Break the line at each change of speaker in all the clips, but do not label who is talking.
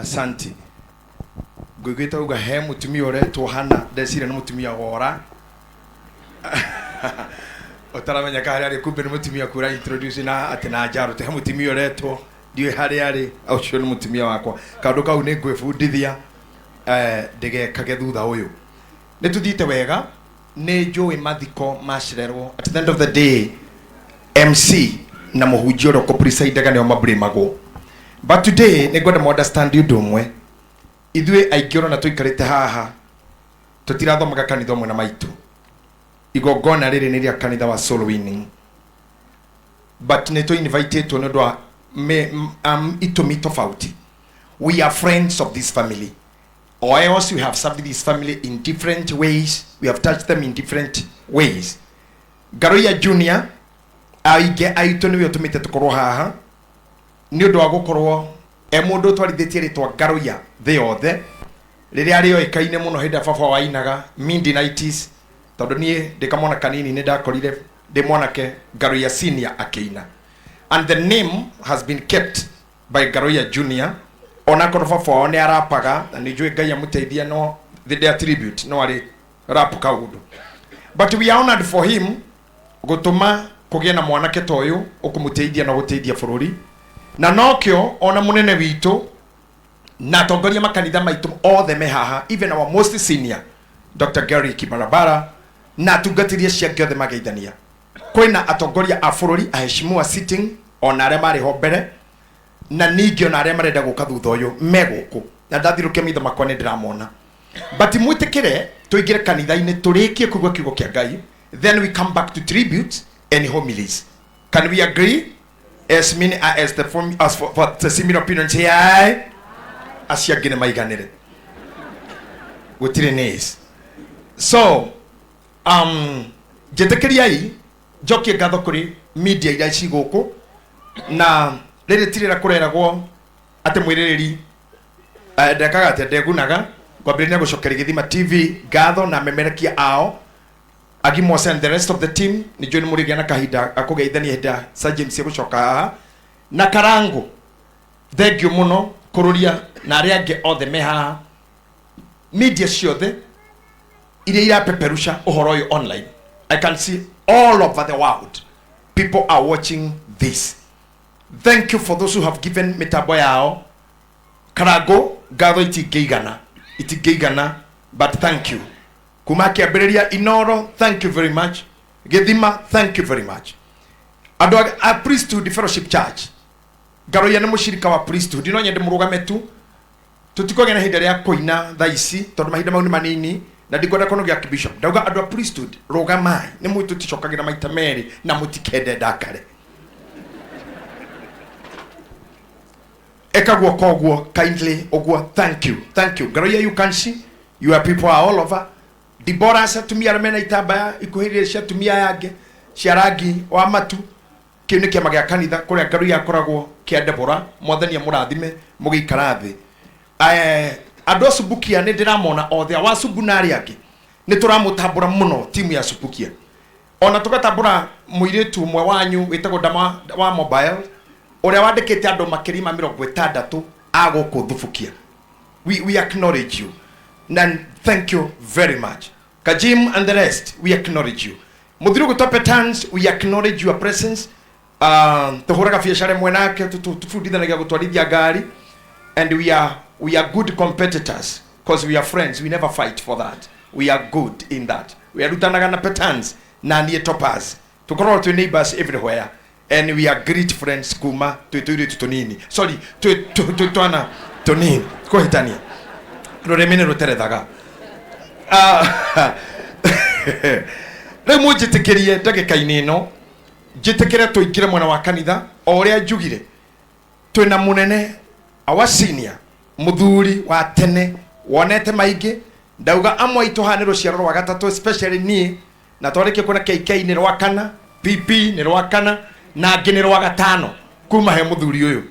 Asante. Ngũiguĩte uga he mũtumia ũretwo Hana, ndeciria nĩ mũtumia wora ũtaramenyeka harĩa arĩ, kumbe nĩ mũtumia kura introduce na atĩ na njaro te he mũtumia ũretwo ndiũĩ harĩa arĩ, ũcio nĩ mũtumia wakwa. Kaũndũ kau nĩ ngwĩbundithia ndĩgekage thutha ũyũ. Nĩ tũthiĩte wega, nĩ njũĩ mathiko macererwo. At the end of the day, MC na mũhunjia ũrĩa ũkũpresidaga nĩo mablamagwo. But today nĩ ngwenda mu understand ũndũ ũmwe. Ithuĩ aingĩ ũrona tũikarĩte haha tũtirathomaga kanitha ũmwe na maitũ. Igongona rĩrĩ nĩ rĩa kanitha wa Soul Winning, but nĩ tũ-invitĩtwo nĩ ũndũ wa itũmi tofauti. We are friends of this family, or else we have served this family in different ways, we have touched them in different ways. Ngaruiya Junior, aingĩ aitũ nĩwe ũtũmĩte tũkorwo haha nĩ ũndũ wa gũkorwo e mũndũ ũtwarithĩtie rĩtwa Ngaruiya thĩ yothe rĩrĩa rĩoĩkaine mũno hĩndĩ ĩrĩa baba wainaga mid 90s, tondũ niĩ ndĩ kamwana kanini nĩ ndakorire ndĩ mwanake Ngaruiya Senior akĩina, and the name has been kept by Ngaruiya Junior. Onakorwo baba wao nĩ arapaga na nĩ njũĩ Ngai amũteithia, no the attribute no arĩ rap kaũndũ, but we are honored for him gũtũma kũgĩe na mwanake ta ũyũ ũkũmũteithia na gũteithia bũrũri. Na nokĩo ona mũnene witũ na atongoria makanitha maitũ othe me haha, even our most senior Dr. Gary Kibarabara na atungatĩri acio angĩ othe mageithania. Kwĩna atongoria a bũrũri, aheshimiwa sitting, ona arĩa marĩ ho mbere, na ningĩ ona arĩa marenda gũka thutha ũyũ me gũkũ, na ndathirũkia maitho makwa nĩ ndĩramona. But mwĩtĩkĩre tũingĩre kanitha-inĩ tũrĩkie kũigua kiugo kĩa Ngai, then we come back to tributes and homilies. Can we agree? As many as the form, as for the similar opinions here, acio angĩ nĩ maiganĩre, gũtirĩ nays. So njĩtĩkĩriai njokie ngatho kũrĩ media iria ci gũkũ, na rĩrĩ ti rĩrĩa kũreragwo atĩ mwĩrĩrĩri ndekaga atĩa ndegunaga. Ngwambĩrĩria gũcokeria Gĩthima TV ngatho na memerekia ao Agimos and the rest of the team. Nĩ njũĩ nĩ mũrĩgĩa na kahinda akũgeithania hĩndĩ ya Sir James gũcoka haha na Karango. Thank you mũno kũrũria na arĩa angĩ othe me haha, media ciothe iria irapeperusha ũhoro ũyũ online. I can see all over the world people are watching this. Thank you for those who have given mĩtambo yao. Karango, ngatho itingĩigana, itingĩigana, but thank you. Kuma kĩambĩrĩria Inoro, thank you very much. Gĩthima, thank you very much. Andũ a Priesthood Fellowship Church, Ngaruiya nĩ mũcirika wa Priesthood, no nyende mũrũgame tu. Tũtikũgĩa na ihinda rĩa kũina thaa ici tondũ mahinda mau nĩ manini na ndikwenda kũnogia Archbishop. Ndauga andũ a Priesthood, rũgamai, nĩ mũĩ tũticokagĩra maita merĩ na mũtikende ndakare. Eka guoko ũguo kindly ũguo. Thank you, thank you. Ngaruiya, you can see your people are all over. Deborah, atumia arĩa mena itambaya ikuhĩrĩria cia atumia aya angĩ cia rangi wa matu, kĩu nĩ kĩama gĩa kanitha kũrĩa Ngaruiya akoragwo kĩa Deborah. Mwathani amũrathime mũgĩikara thĩ. Andũ a Subukia nĩ ndĩramona othe, wa Subu na arĩa angĩ, nĩ tũramũtambũra mũno timu ya Subukia, ona tũgatambũra mũirĩtu ũmwe wanyu wĩtagwo Dama wa mobile ũrĩa wandĩkĩte andũ makĩria ma 60 a gũkũ Thubukia. We acknowledge you and thank you very much. Kajim and the rest, we acknowledge you. Mũthiru gũtwa Petans, we acknowledge your presence. Tũhũraga biacara ĩmwe nake, tũbundithanagia gũtwarithia ngari, and we are good competitors because we are friends. We never fight for that. We are good in that. We arutanaga na Petans na niĩ Topaz, tũkoragwo twĩ neighbors everywhere and we are great friends kuma twĩ tũirĩtu tũnini, sorry, twĩ twana tũnini. Kũhĩtania rũrĩmĩ nĩ rũterethaga. Rĩu mũnjĩtĩkĩrie ndagĩka-inĩ ĩno njĩtĩkĩre tũingĩre mwena wa kanitha. O ũrĩa njugire, twĩna mũnene, our senior, mũthuri wa tene wonete maingĩ. Ndauga amwe aitũ haha nĩ rũciaro rwa gatatũ, especially niĩ, na twarĩkia kuona KK nĩ rwa kana, PP nĩ rwa kana, na angĩ nĩ rwa gatano kuma he mũthuri ũyũ.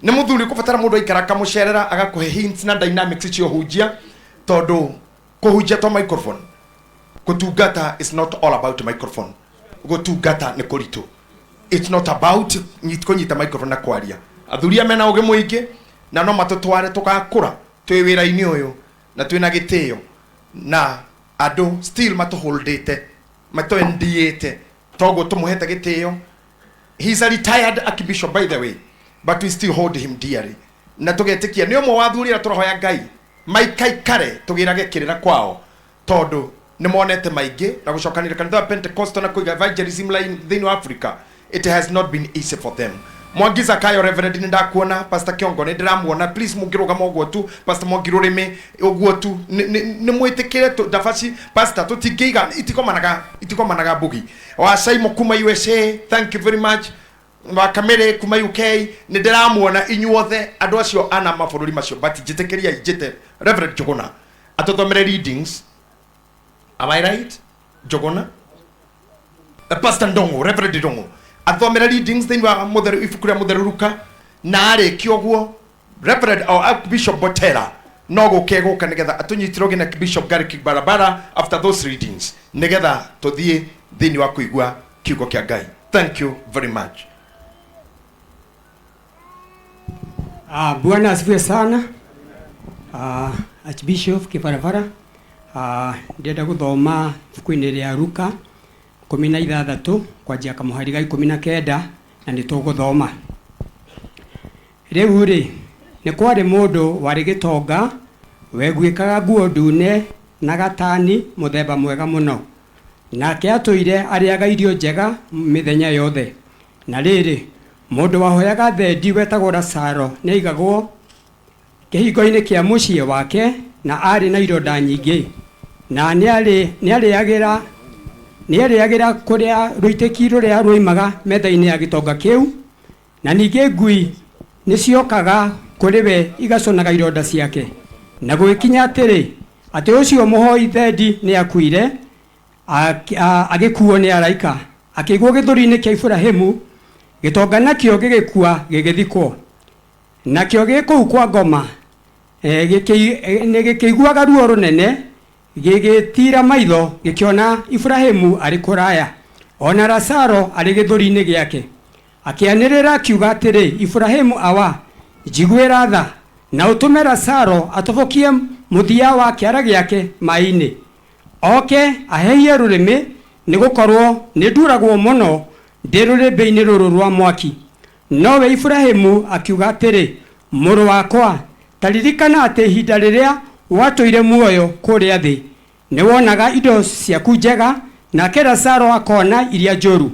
Nĩ mũthuri ũkũbatara mũndũ aikara akamũcerera, agakũhe hints na dynamics cia ũhunjia, tondũ kũhunjia to microphone. Gũtungata is not all about microphone. Gũtungata nĩ kũritũ. It's not about kũnyita microphone na kwaria. Athuri aya mena ũgĩ mũingĩ. Na no matũtware tũgakũra twĩ wĩra-inĩ ũyũ na twĩna gĩtĩo na andũ still matũholdĩte, matwendiĩte, toguo tũmũhete gĩtĩo. He's a retired archbishop, by the way, but we still hold him dearly, na tũgetĩkia nĩ ũmwe wa athuri arĩa tũrahoya Ngai maikaikare tũgĩrage kĩrĩra kwao, tondũ nĩ monete maingĩ na gũcokanĩria kanitha wa Pentecostal na kũiga evangelism line thĩinĩ wa Africa. It has not been easy for them. Mwangi Zakayo, Reverend, nĩ ndakuona. Pastor Kiongo nĩ ndĩramuona. Please, mũngĩrũgama ũguo tu. Pastor Mwangi rũrĩmĩ ũguo tu, nĩ mwĩtĩkĩre ndabaci. Pastor, tũtingĩiga itigomanaga, itigomanaga. Mbugi wa Saimo kuma USA, thank you very much. Wa Kamere kuma UK, nĩ ndĩramuona. Inyuothe andũ acio ana mabũrũri macio, but njĩtĩkĩriai njĩte Reverend Njuguna atũthomere readings. Am I right, Njuguna? Pastor Ndongo, Reverend Ndongo athomere readings thĩinĩ wa mũtheru, ibuku rĩa mũtheru Luka, na arĩkia ũguo Reverend or Archbishop Botera no gũke gũka nĩgetha atũnyitĩre ũgeni, Bishop Gary Barabara, after those readings, nĩgetha tũthiĩ thĩinĩ wa kũigua kiugo kĩa Ngai. Thank you very much.
Bwana asifiwe sana. Archbishop Kibarabara, ndĩrenda gũthoma ibuku-inĩ rĩa Luka 16 kwanjia kamũhari ga 19, na nĩ tũgũthoma. Rĩu rĩ, nĩ kwarĩ mũndũ warĩ gĩtonga weguĩkaga nguo ndune na gatani mũthemba mwega mũno, nake atũire arĩaga irio njega mĩthenya yothe. Na rĩrĩ, mũndũ wahoyaga thendi wetagwo Lazaro nĩaigagwo kĩhingo-inĩ kĩa mũciĩ wake, na arĩ na ironda nyingĩ, na nĩarĩagĩra kũrĩa rũitĩki rũrĩa ruoimaga metha-inĩ ya gĩtonga kĩu, na ningĩ ngui nĩciokaga kũrĩ we igaconaga ironda ciake. Na gũgĩkinya atĩrĩ, atĩ ũcio mũhoi thendi nĩakuire, agĩkuo nĩ araika, akĩigwo gĩthũri-inĩ kĩa Iburahĩmu. Gĩtonga nakĩo gĩgĩkua, gĩgĩthikwo. Nakĩo gĩ kũu kwa ngoma, nĩ gĩkĩiguaga ruo rũnene, gĩgĩtiira maitho, gĩkĩona Iburahĩmu arĩ kũraya, ona Lazaro arĩ gĩthũri-inĩ gĩake. Akĩanĩrĩra akiuga atĩrĩ, 'Iburahĩmu awa, njiguĩra tha, na ũtũme Lazaro atobokie mũthia wa kĩara gĩake maĩ-inĩ, oke ahehie rũrĩmĩ, nĩ gũkorwo nĩ nduragwo mũno ndĩ rũrĩrĩmbĩ-inĩ rũrũ rwa mwaki.' Nowe Iburahĩmu akiuga atĩrĩ, 'Mũrũ wakwa, ta ririkana atĩ ihinda rĩrĩa watũire muoyo kũrĩa thĩ nĩ wonaga indo ciaku njega, nake Lazaro akona iria njũru.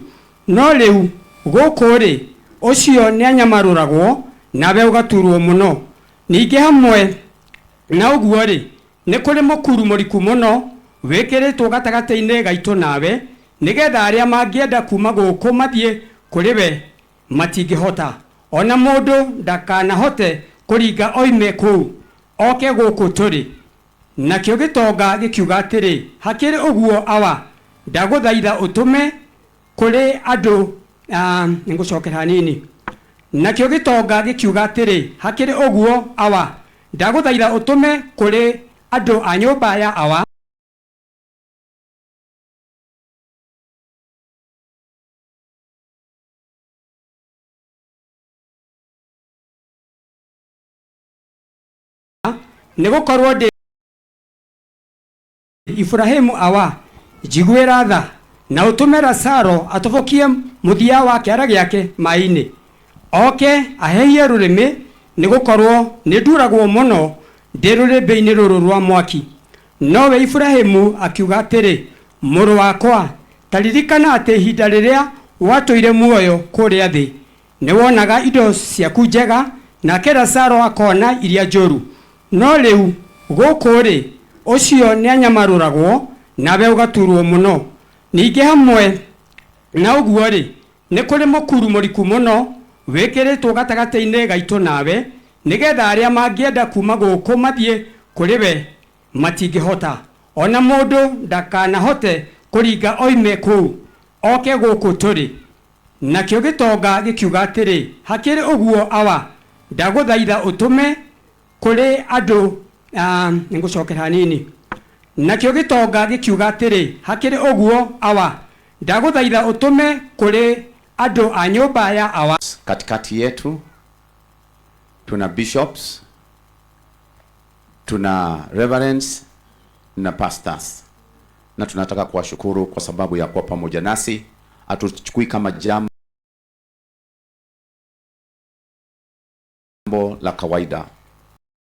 No rĩu gũkũ rĩ, ũcio nĩanyamarũragwo, nawe ũgaturwo mũno. Ningĩ hamwe na ũguo rĩ, nĩ kũrĩ mũkuru mũriku mũno wĩkĩrĩtwo gatagatĩ-inĩ gaitũ nawe, nĩgetha arĩa mangĩenda kuma gũkũ mathiĩ kũrĩ we matingĩhota, ona mũndũ ndakanahote kũringa oime kũu oke gũkũ tũrĩ.' Nakĩo gĩtonga gĩkiuga atĩrĩ, 'Hakĩrĩ ũguo, awa, ndagũthaitha ũtũme kũrĩ andũ.' Nĩngũcokera hanini. Nakĩo gĩtonga gĩkiuga atĩrĩ, 'Hakĩrĩ ũguo, awa, ndagũthaitha ũtũme kũrĩ andũ a nyũmba ya awa nĩ gũkorwo ndĩ. Iburahĩmu awa, njiguĩra tha, na ũtũme Lazaro atobokie mũthia wa kĩara gĩake maĩ-inĩ, oke ahehie rũrĩmĩ, nĩ gũkorwo nĩ nduragwo mũno ndĩ rũrĩrĩmbĩ-inĩ rũrũ rwa mwaki.' Nowe Iburahĩmu akiuga atĩrĩ, 'Mũrũ wakwa, ta ririkana atĩ ihinda rĩrĩa watũire muoyo kũrĩa thĩ nĩ wonaga indo ciaku njega, nake Lazaro akona iria njũru. No rĩu gũkũ rĩ, ũcio nĩanyamarũragwo, nawe ũgaturwo mũno. Ningĩ hamwe na ũguo rĩ, nĩ kũrĩ mũkuru mũriku mũno wĩkĩrĩtwo gatagatĩ-inĩ gaitũ nawe, nĩgetha arĩa mangĩenda kuma gũkũ mathiĩ kũrĩ we matingĩhota, ona mũndũ ndakanahote kũringa oime kũu oke gũkũ tũrĩ.' Nakĩo gĩtonga gĩkiuga atĩrĩ, 'Hakĩrĩ ũguo, awa, ndagũthaitha ũtũme kũrĩ andũ.' Nĩngũcokera hanini. Nakĩo gĩtonga gĩkiuga atĩrĩ, 'Hakĩrĩ ũguo, awa, ndagũthaitha ũtũme kũrĩ andũ a nyũmba ya awa
Katikati yetu. Tuna bishops, tuna reverends na pastors, na tunataka kuwashukuru kwa sababu ya kuwa pamoja nasi. Hatuchukui kama jambo la kawaida.